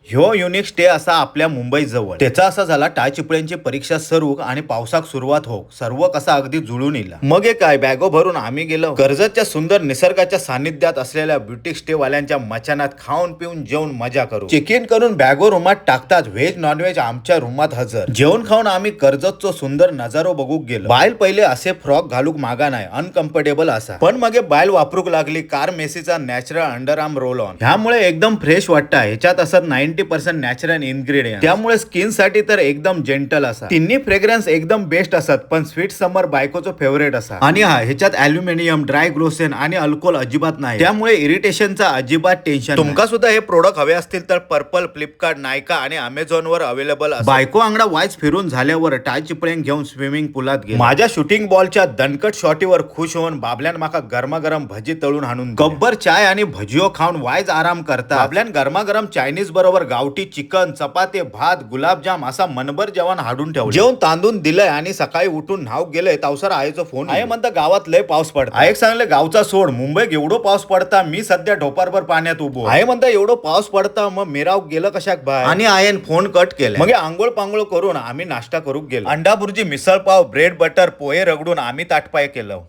ह्यो unique stay असा आपल्या मुंबई जवळ. त्याचा असा झाला टाळचिपळ्यांची परीक्षा सरूक आणि पावसाक सुरुवात होक सर्व कसा अगदी जुळून इला. मग हे काय बॅगो भरून आम्ही गेलो कर्जतच्या सुंदर निसर्गाच्या सानिध्यात असलेल्या ब्युटिक स्टे वाल्यांच्या मचानात खाऊन पिऊन जेवून मजा करू. चेक इन करून बॅगो रूमात टाकतात. व्हेज नॉनव्हेज आमच्या रूमात हजर. जेवण खाऊन आम्ही कर्जतचो सुंदर नजारो बघूक गेलो. बायल पहिले असे फ्रॉक घालूक मागा नाही, अनकम्फर्टेबल असा, पण मगे बायल वापरूक लागली कार मेसीचा natural underarm roll on. ह्यामुळे एकदम फ्रेश वाटतं. ह्याच्यात असत 90% नॅचरल इन्ग्रेडियंट, त्यामुळे स्किन साठी तर एकदम जेंटल असा. तिन्ही फ्रेग्रन्स एकदम बेस्ट असत, पण स्वीट समर बायकोचो फेवरेट असा. आणि हा ह्याच्यात अल्युमिनियम, ड्राय ग्लोसेन आणि अल्कोहोल अजिबात नाही, त्यामुळे इरिटेशनचा अजिबात टेन्शन. तुमका सुद्धा हे प्रोडक्ट हवे असतील तर पर्पल, फ्लिपकार्ट, नायका आणि अमेझॉन वर अवेलेबल. बायको आंगडा वाईज फिरून झाल्यावर टाय चिपळ्यां घेऊन स्विमिंग पुलात गेलो. माझ्या शूटिंग बॉलच्या दणकट शॉटीवर खुश होऊन बाबल्यान माका गरमागरम भजी तळून हाणून दिले. गब्बर चाय आणि भजियो खाऊन वायज आराम करता बाबल्यान गरमागरम चायनीज बरोबर गावठी चिकन, चपाती, भात, गुलाबजाम असा मनभर जेवण हाडून ठेवलं. जेवण तांदून दिलंय आणि सकाळी उठून न्हाव गेलंय तावसर आईचा फोन. आहे म्हणता गावात लय पाऊस पडता. एक सांगले गावचा सोड, मुंबईत एवढो पाऊस पडता, मी सध्या ढोपारभर पाण्यात उभो आहे. म्हणता एवढो पाऊस पडता मग मिराव गेलं कशाक बाय. आणि आयन फोन कट केला. मग आंघोळ पांघोळ करून आम्ही नाश्ता करू गेलो. अंडा भुर्जी, मिसळ पाव, ब्रेड बटर, पोहे रगडून आम्ही ताटपाय केलं.